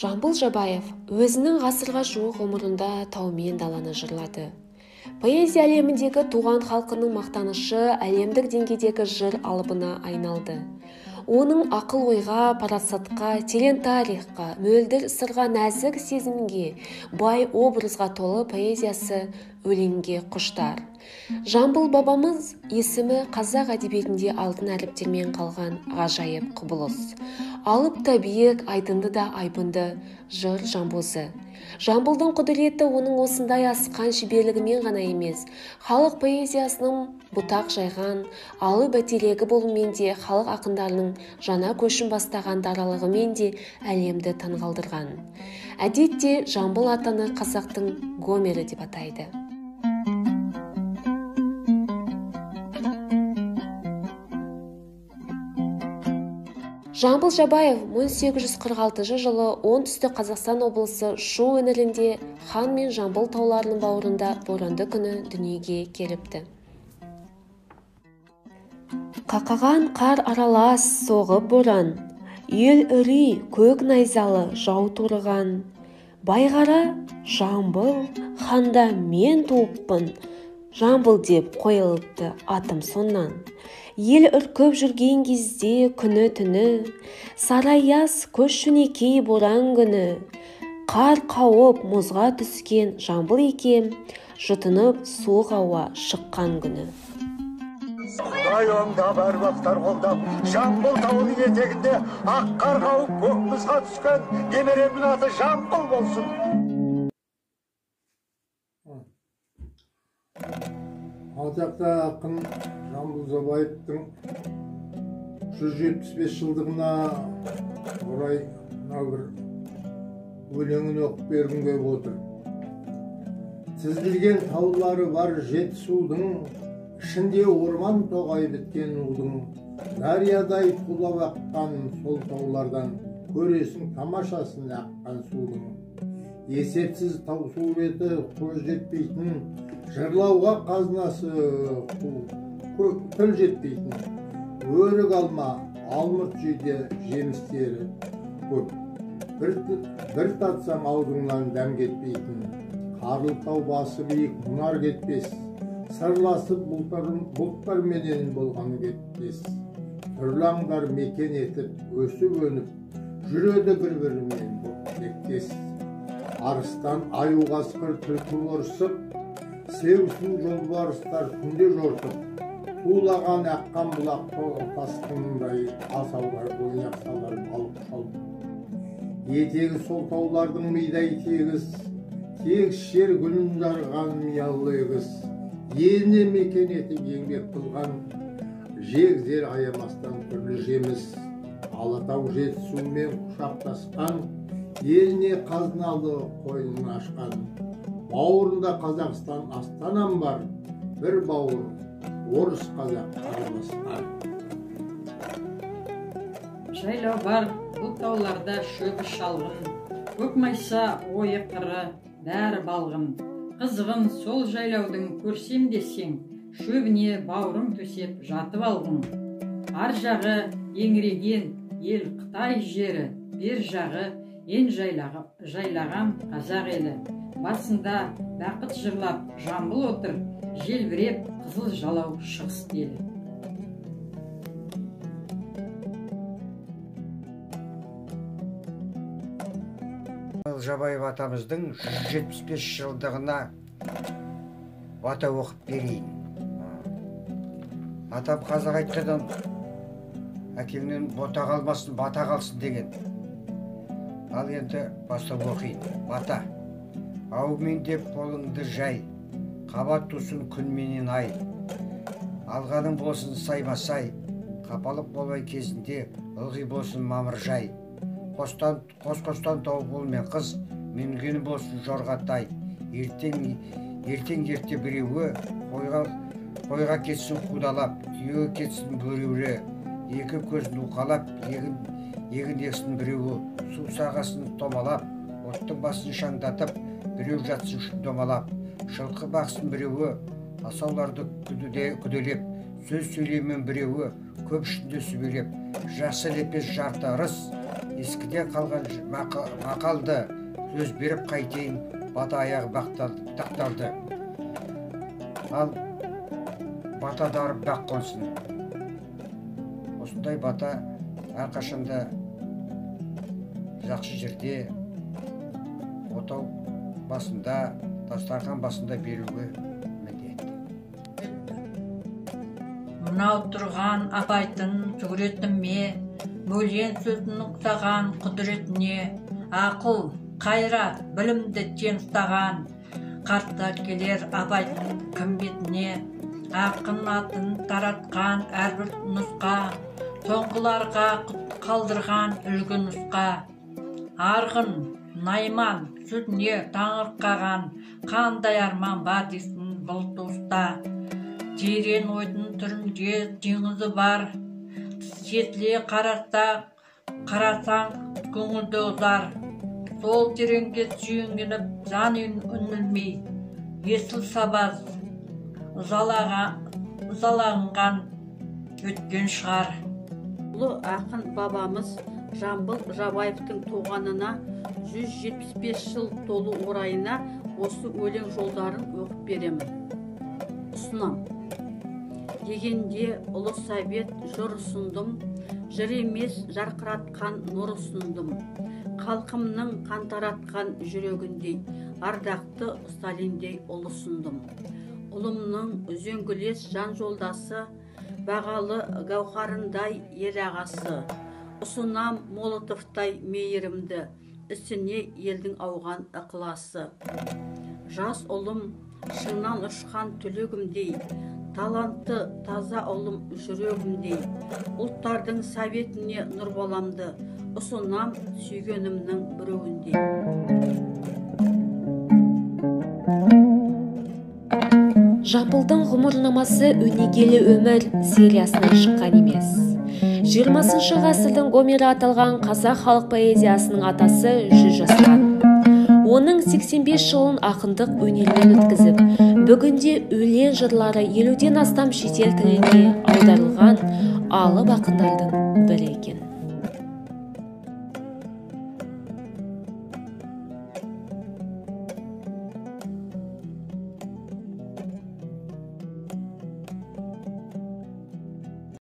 Жамбыл Жабаев өзінің ғасырға жуық ғұмырында тау мен даланы жырлады. Поэзия әлеміндегі туған халқының мақтанышы әлемдік деңгейдегі жыр алыбына айналды. Оның ақыл ойға, парасатқа, терең тарихқа, мөлдір сырға, нәзік сезімге, бай образға толы поэзиясы өлеңге құштар. Жамбыл бабамыз есімі қазақ әдебиетінде алтын әріптермен қалған ғажайып құбылыс. Алып та биік, айдынды да айбынды жыр жамбозы. Жамбылдың құдіреті оның осындай асқан шеберлігімен ғана емес, халық поэзиясының бұтақ жайған, алып бәйтерегі болумен де, халық ақындарының жаңа көшін бастаған даралығымен де әлемді таңғалдырған. Әдетте Жамбыл атаны қазақтың Гомері деп атайды. Жамбыл Жабаев 1846 жылы Оңтүстік Қазақстан облысы Шу өңірінде Хан мен Жамбыл тауларының бауырында боранды күні дүниеге келіпті. Қақаған қар аралас соғып боран, ел үрей көк найзалы жау торыған. Байғара Жамбыл ханда мен туыппын, Жамбыл деп қойылыпты атым соннан. Ел үркіп жүрген кезде күні-түні, сараяз көш шүнекей боран күні. Қар қауып мұзға түскен Жамбыл екем, жұтынып суық ауа шыққан күні. Құдай оңдап, әруақтар қолдап, Жамбыл тауының етегінде ақ қар қауып көк мұзға түскен немеремнің аты Жамбыл болсын. Атақты ақын Жамбыл Жабаевтың 175 жылдығына орай мынау бір өлеңін оқып бергім келіп отыр. Тізілген таулары бар Жетісудың, ішінде орман тоғай біткен удың, дариядай тулап аққан сол таулардан көресің тамашасын аққан судың. Есепсіз тау суреті көз жетпейтін, жырлауға қазынасы тіл жетпейтін. Өрік алма, алмұрт жейде жемістері көп. Бір татсаң аузыңнан дәм кетпейтін. Қарлы тау басы биік мұнар кетпес, сырласып бұлттарменен болған кетпес. Түрлі аңдар мекен етіп, өсіп өніп, жүреді бір-бірімен тектес. Арыстан аю қасқыр түлкі борсық, сілеусін жолбарыстар күнде жортып, тулаған аққан бұлақ тасқындай асаулар ойнақ салар балық шалып. Етегі сол таулардың мидай тегіс, тегіс жер гүлін жарған миялы егіс. Еліне мекен етіп еңбек қылған, жегзер аямастан түрлі жеміс. Алатау Жетісумен құшақтасқан, еліне қазыналы қойнын ашқан. Бауырында Қазақстан астанам бар, бір бауыр орыс қазақ араласқан. Жайлау бар бұл тауларда шөбі шалғын, көк майса ойы қыры бәрі балғын. Қызығын сол жайлаудың көрсем десең, шөбіне бауырың төсеп жатып алғын. Ар жағы еңіреген ел Қытай жері, бер жағы ен жайлаған қазақ елі. Басында бақыт жырлап Жамбыл отыр, желбіреп қызыл жалау шығыс елі. Жабаев атамыздың 175 жылдығына бата оқып берейін. Атам қазақ айтқандан әкеңнен бота қалмасын, бата қалсын деген. Ал енді бастап оқиын. Бата. Әумин деп қолыңды жай, қабат тусын күн менен ай. Алғаның болсын сайма-сай, қапалық болмай кезінде, ылғи болсын мамыржай. Қос-қостан тауып ұл мен қыз, мінгені болсын жорға тай. Ертең ерте біреуі қойға кетсін қудалап, түйеге кетсін біреулі, екі көзін уқалап, егін ексін біреуі, су сағасын томалап, оттың басын шаңдатып, біреу жатсын домалап, жылқы бақсын біреуі, асауларды күделеп, сөз сөйлеймін біреуі, көп ішінде сүбелеп, жақсы лепес жарты ырыс, Ескіден қалған мақалды сөз беріп қайтейін, бата аяғы тақталды. Ал бата дарып бақ қонсын. Осындай бата әрқашанда жақсы жерде, отау басында, дастархан басында беруге міндетті. Мынау тұрған Абайдың суретіме, бөлген сөзін ұқсаған құдіретіне, ақыл, қайрат, білімді тең ұстаған, қарта келер Абайдың кімбетіне, ақын атын таратқан әрбір нұсқа, соңғыларға қалдырған үлгі нұсқа. Арғын, найман сөзіне таңырқаған, қандай арман бар дейсің бұл туыста. Терең ойдың түрінде теңізі бар, жетіле қарасаң көңілді ұзар. Сол тереңге сүйеніп жан үңілмей, есіл сабаз ызаланған өткен шығар. Ұлы ақын бабамыз Жамбыл Жабаевтың туғанына 175 жыл толу орайына осы өлең жолдарын оқып беремін. Ұсынам. Дегенде ұлы совет жыр ұсындым, жыр емес жарқыратқан нұр ұсындым. Халқымның қан таратқан жүрегіндей, ардақты Сталиндей ұл ұсындым. Ұлымның үзеңгілес жан жолдасы, бағалы гауһарындай ел ағасы. Ұсынам Молотовтай мейірімді, ісіне елдің ауған ықыласы. Жас ұлым шыңнан ұшқан түлегімдей, талантты таза ұлым жүрегімдей. Ұлттардың советіне нұр баламды, ұсынам сүйгенімнің біреуіндей. Жамбылдың ғұмырнамасы өнегелі өмір сериясынан шыққан емес. 20-шы ғасырдың Гомері аталған қазақ халық поэзиясының атасы 100 жастан. Оның 85 жылын ақындық өнермен өткізіп, бүгінде өлең жырлары 50-ден астам шетел тіліне аударылған алып ақындардың бірі.